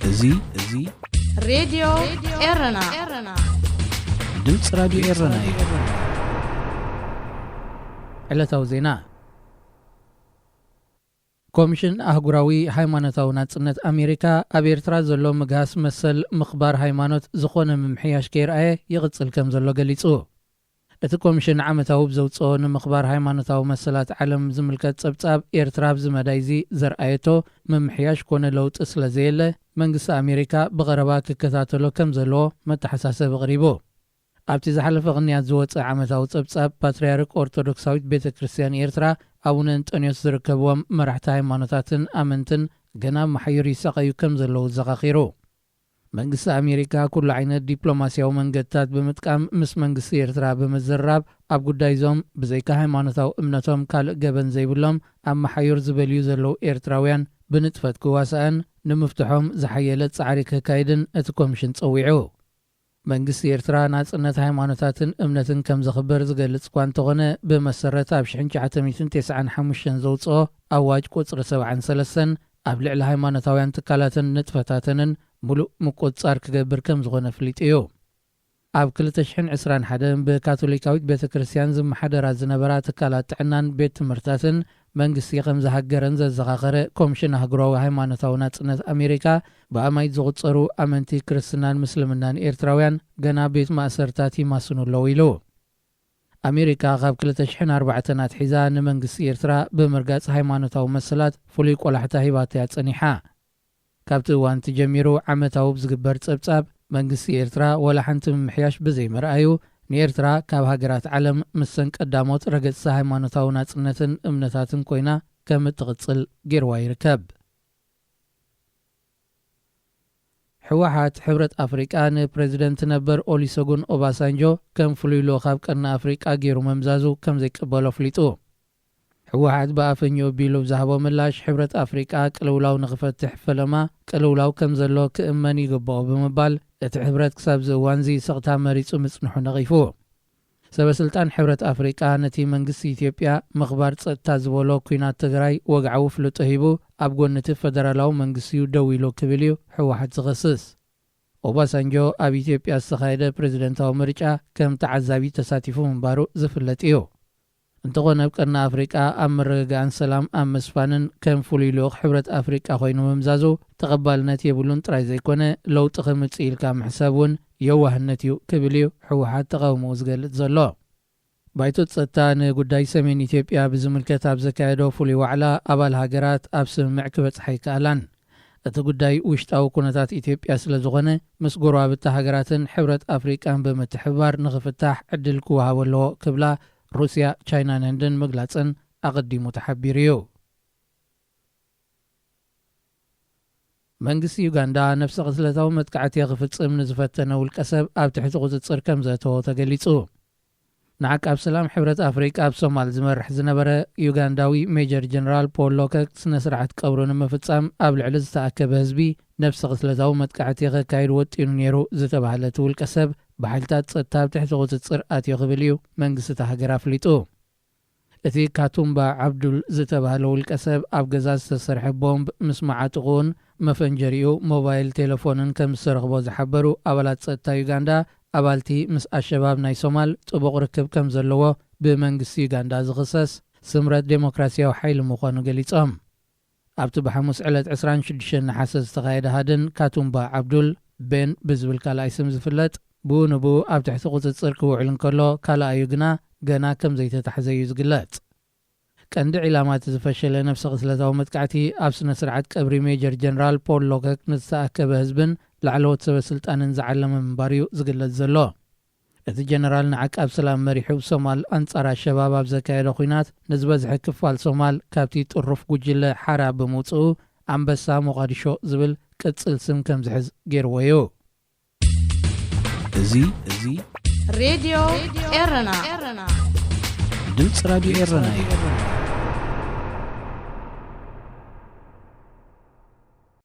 እዚ እዚ ሬድዮ ኤረና። ድምፂ ራዲዮ ኤረና እዩ። ዕለታዊ ዜና። ኮሚሽን ኣህጉራዊ ሃይማኖታዊ ናጽነት ኣሜሪካ ኣብ ኤርትራ ዘሎ ምግሃስ መሰል ምኽባር ሃይማኖት ዝኾነ ምምሕያሽ ከይረኣየ ይቕጽል ከም ዘሎ ገሊጹ። እቲ ኮሚሽን ዓመታዊ ብዘውጽኦ ንምኽባር ሃይማኖታዊ መሰላት ዓለም ዝምልከት ጸብጻብ፣ ኤርትራ ኣብዚ መዳይ እዚ ዘርኣየቶ ምምሕያሽ ኮነ ለውጢ ስለ ዘየለ፣ መንግስቲ ኣሜሪካ ብቐረባ ክከታተሎ ከም ዘለዎ መተሓሳሰቢ ኣቕሪቡ። ኣብቲ ዝሓለፈ ቅንያት ዝወጸ ዓመታዊ ጸብጻብ፣ ፓትርያርክ ኦርቶዶክሳዊት ቤተ ክርስቲያን ኤርትራ ኣቡነ እንጠንዮስ ዝርከብዎም መራሕቲ ሃይማኖታትን ኣመንትን ገና ኣብ መሓዩር ይሳቐዩ ከም ዘለዉ ዘኻኺሩ። መንግስቲ ኣሜሪካ ኩሉ ዓይነት ዲፕሎማስያዊ መንገድታት ብምጥቃም ምስ መንግስቲ ኤርትራ ብምዝርራብ፣ ኣብ ጉዳይ እዞም ብዘይካ ሃይማኖታዊ እምነቶም ካልእ ገበን ዘይብሎም ኣብ መሓዩር ዝበልዩ ዘለዉ ኤርትራውያን ብንጥፈት ክዋሳእን ንምፍትሖም ዝሓየለ ጻዕሪ ከካይድን እቲ ኮሚሽን ጸዊዑ። መንግስቲ ኤርትራ ናጽነት ሃይማኖታትን እምነትን ከም ዘኽብር ዝገልጽ እኳ እንተኾነ፣ ብመሰረት ኣብ ሽሕን ትሽዓተ ሚእትን ተስዓን ሓሙሽተን ዘውጽኦ ኣዋጅ ቁጽሪ ሰብዓን ሰለስተን ኣብ ልዕሊ ሃይማኖታውያን ትካላትን ንጥፈታተንን ምሉእ ምቁጽጻር ክገብር ከም ዝኾነ ኣፍሊጡ እዩ። ኣብ ክልተ ሽሕን ዕስራን ሓደን ብካቶሊካዊት ቤተ ክርስቲያን ዝመሓደራ ዝነበራ ትካላት ጥዕናን ቤት ትምህርትታትን መንግስቲ ከም ዝሃገረን ዘዘኻኸረ ኮሚሽን ኣህጉራዊ ሃይማኖታዊ ናጽነት ኣሜሪካ፣ ብኣማይት ዝቑጸሩ ኣመንቲ ክርስትናን ምስልምናን ኤርትራውያን ገና ቤት ማእሰርታት ይማስኑ ኣለዉ ኢሉ። ኣሜሪካ ካብ ክልተ ሽሕን ኣርባዕተን ኣትሒዛ ንመንግስቲ ኤርትራ ብምርጋጽ ሃይማኖታዊ መሰላት ፍሉይ ቆላሕታ ሂባቶ እያ ጸኒሓ። ካብቲ እዋን እቲ ጀሚሩ ዓመታዊ ብዝግበር ጸብጻብ፣ መንግስቲ ኤርትራ ዋላ ሓንቲ ምምሕያሽ ብዘይምርኣዩ፣ ንኤርትራ ካብ ሃገራት ዓለም ምሰን ቀዳሞት ረገጽቲ ሃይማኖታዊ ናጽነትን እምነታትን ኮይና ከም እትቕጽል ገይርዋ ይርከብ። ህወሓት፣ ሕብረት ኣፍሪቃ ንፕረዚደንት ነበር ኦሊሰጉን ኦባሳንጆ ከም ፍሉይ ልኡኽ ኣብ ቀርኒ ኣፍሪቃ ገይሩ ምምዛዙ ከም ዘይቅበሎ ኣፍሊጡ። ህወሓት ብኣፈኛኡ ቢሉ ብዝሃቦ ምላሽ፣ ሕብረት ኣፍሪቃ ቅልውላው ንኽፈትሕ ፈለማ ቅልውላው ከም ዘሎ ክእመን ይግብኦ ብምባል፣ እቲ ሕብረት ክሳብ እዚ እዋንዚ ስቕታ መሪጹ ምጽንሑ ነቒፉ። ሰበ ስልጣን ሕብረት ኣፍሪቃ ነቲ መንግስቲ ኢትዮጵያ ምኽባር ጸጥታ ዝበሎ ኲናት ትግራይ ወግዓዊ ፍልጦ ሂቡ ኣብ ጎኒ እቲ ፈደራላዊ መንግስቲ እዩ ደው ኢሉ ክብል እዩ ህወሓት ዝኸስስ። ኦባሳንጆ ኣብ ኢትዮጵያ ዝተኻየደ ፕረዚደንታዊ ምርጫ ከም ተዓዛቢ ተሳቲፉ ምንባሩ ዝፍለጥ እዩ። እንተኾነ፣ ኣብ ቀርኒ ኣፍሪቃ ኣብ ምርግጋእን ሰላም ኣብ ምስፋንን ከም ፍሉይ ልኡኽ ሕብረት ኣፍሪቃ ኮይኑ ምምዛዙ ተቐባልነት የብሉን ጥራይ ዘይኮነ፣ ለውጢ ከምጽእ ኢልካ ምሕሳብ እውን የዋህነት እዩ ክብል እዩ ህወሓት ተቓውሞኡ ዝገልጽ ዘሎ። ባይቶ ጸጥታ ንጉዳይ ሰሜን ኢትዮጵያ ብዝምልከት ኣብ ዘካየዶ ፍሉይ ዋዕላ፣ ኣባል ሃገራት ኣብ ስምምዕ ክበጽሓ ኣይከኣላን። እቲ ጉዳይ ውሽጣዊ ኩነታት ኢትዮጵያ ስለ ዝኾነ፣ ምስ ጎረባብቲ ሃገራትን ሕብረት ኣፍሪቃን ብምትሕብባር ንኽፍታሕ ዕድል ክወሃቦ ኣለዎ ክብላ ሩስያ፣ ቻይናን ህንድን ምግላጸን ኣቐዲሙ ተሓቢሩ እዩ። መንግስቲ ዩጋንዳ ነፍሰ ቅትለታዊ መጥቃዕቲ ክፍጽም ንዝፈተነ ውልቀ ሰብ ኣብ ትሕቲ ቁጽጽር ከም ዘእተዎ ተገሊጹ። ንዓቃብ ሰላም ሕብረት ኣፍሪቃ ኣብ ሶማል ዝመርሕ ዝነበረ ዩጋንዳዊ ሜጀር ጀነራል ፖል ሎከክ ስነ ስርዓት ቀብሩ ንምፍጻም ኣብ ልዕሊ ዝተኣከበ ህዝቢ ነፍሰ ቅትለታዊ መጥቃዕቲ ከካይድ ወጢኑ ነይሩ ዝተባህለ እቲ ውልቀ ሰብ ብሓይልታት ጸጥታ ኣብ ትሕቲ ቁጽጽር ኣትዮ ክብል እዩ መንግስቲ እታ ሃገር ኣፍሊጡ። እቲ ካቱምባ ዓብዱል ዝተባህለ ውልቀ ሰብ ኣብ ገዛ ዝተሰርሐ ቦምብ ምስ መዓጥቑኡን መፈንጀሪኡ ሞባይል ቴሌፎንን ከም ዝተረኽቦ ዝሓበሩ ኣባላት ጸጥታ ዩጋንዳ፣ ኣባልቲ ምስ ኣሸባብ ናይ ሶማል ጥቡቕ ርክብ ከም ዘለዎ ብመንግስቲ ዩጋንዳ ዝኽሰስ ስምረት ዴሞክራሲያዊ ሓይሊ ምዃኑ ገሊጾም። ኣብቲ ብሓሙስ ዕለት ዕስራን ሽዱሽተን ነሓሰ ዝተኻየደ ሃድን፣ ካቱምባ ዓብዱል፣ ቤን ብዝብል ካልኣይ ስም ዝፍለጥ፣ ብኡ ንብኡ ኣብ ትሕቲ ቁጽጽር ክውዕል እንከሎ፣ ካልኣዩ ግና ገና ከም ዘይተታሕዘ እዩ ዝግለጽ። ቀንዲ ዒላማ እቲ ዝፈሸለ ነፍሰ ቅትለታዊ መጥቃዕቲ፣ ኣብ ስነ ስርዓት ቀብሪ ሜጀር ጀነራል ፖል ሎከክ ንዝተኣከበ ህዝብን ላዕለዎት ሰበ ስልጣንን ዝዓለመ ምንባሩ እዩ ዝግለጽ ዘሎ። እቲ ጀነራል ንዓቃብ ሰላም መሪሑ፣ ሶማል ኣንጻር ኣሸባብ ኣብ ዘካየዶ ኲናት ንዝበዝሐ ክፋል ሶማል ካብቲ ጥሩፍ ጉጅለ ሓራ ብምውጽኡ፣ ኣንበሳ ሞቓዲሾ ዝብል ቅጽል ስም ከም ዝሕዝ ገይርዎ እዩ። እዚ እዚ ሬድዮ ኤረና። ድምፂ ራዲዮ ኤረና እዩ።